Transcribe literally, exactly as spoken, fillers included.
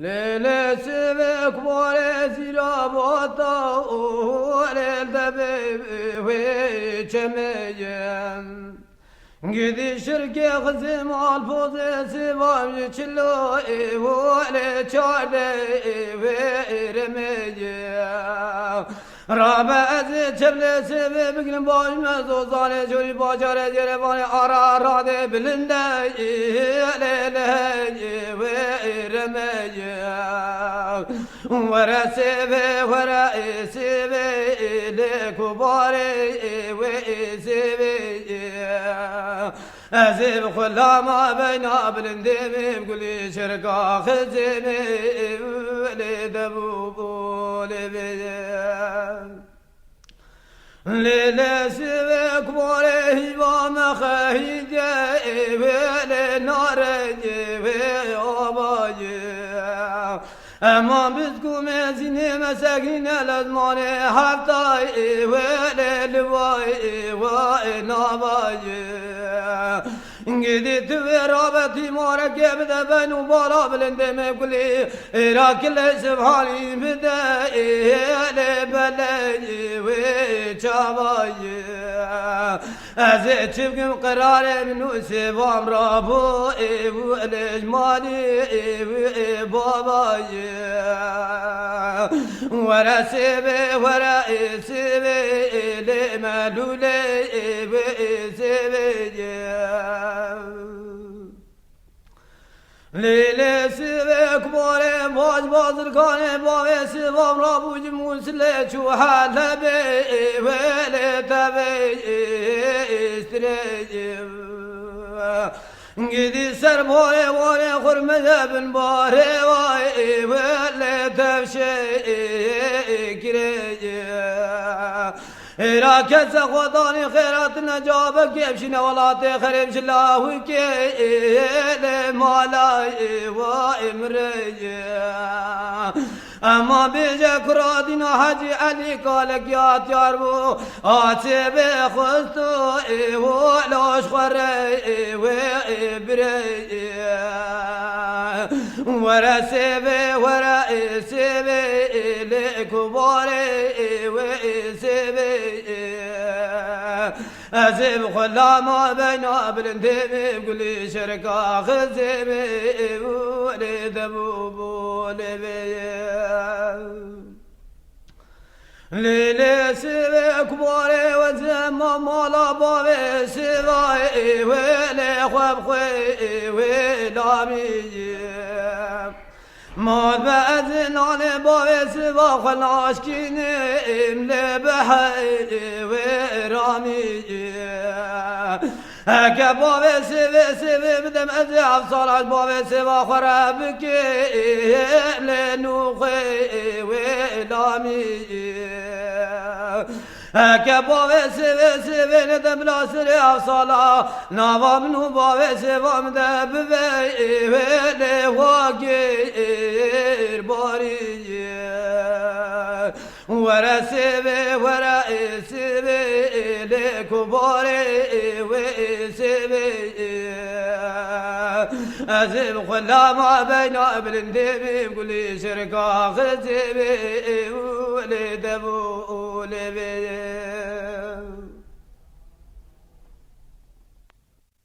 Lê lê sivê kumarê zîra vata û lê devê wê çemê ye. Gidî şirkê xizê malpozê sivav ji çilo ê û lê çardê wê remê ye. Rabe ez ê çevlê sêvê bigrim baş me zozanê jorî bajarê cêrê vanê ara radê bilinde lê lê wê remê ye. Were sêvê were ê sêvê lê kubarê wê ê sêvê ye. Ez ê bi xulama beyna bilindê me gulî şirka xizê me lê de bû bû lê bê. Lê lê sivê kumarê hîva me xehîce wê lê narê wê abaye. Ema bizkû me zînê me segrîne lezmanê heftay ê wê lê livay ê wa ê navayê. Gidî tu vê rabetî marekê bide ben û bala bilindê me gulî êra kilê sivhalî bide ê lê belê ê wê çavayê. Ez ê çi bikim qirarê min û sêvam rabû ê û lê ji malî ê û ê babayê. Were sêvê were ê sêvê ê lê melûlê ê û ê sêvê ye. Lê lê sivê kumarê baş bazirkanê bavê sivam rabû ji Mûsilê çû Helebê wê lê tevê istirê. Gidî ser barê warê xurmide bin barê wê wê lê tevşê kirê. Êra kese xwedanî xêra tine cabe kêfşîne welatê xerêb ji lawikê lê mala ê wa emre ye. Ema bêje kura dîna Hecî Elî kalek ya tiyar bû. Atê bê xusto ê wo laş xwe re ê wê ê birê. Were sêvê were ê sêvê ê lê kubarê ê wê ê sêvê ê. Ez ê bi xwe lama beyna bilindê me gulî şirka xizê me û lê de bû bû lê vê. Lê lê sivê kumarê we zema mala bavê sivay ê wê lê xwe bi xwe ê wê lamî ye. Ma be ez ê nanê bavê siva xwe naşkînim lê bi hey ê wê ramî ye. Heke bavê sêvê sêvê bidim ez ê heft sala ji bavê sêva xwe re bikêm lê nû xwê wê lamî. Heke bavê sêvê sêvê nedim bila sirê heft sala nava min û bavê sêva min de bivê wê lê wagê barî. Were sêvê were ê sêvê ê lê kubarê ê wê ê sêvê ê. Ez ê bi xwe lama beyna bilindê bê gulê şirka xizê bê ê û lê dev û lê vê.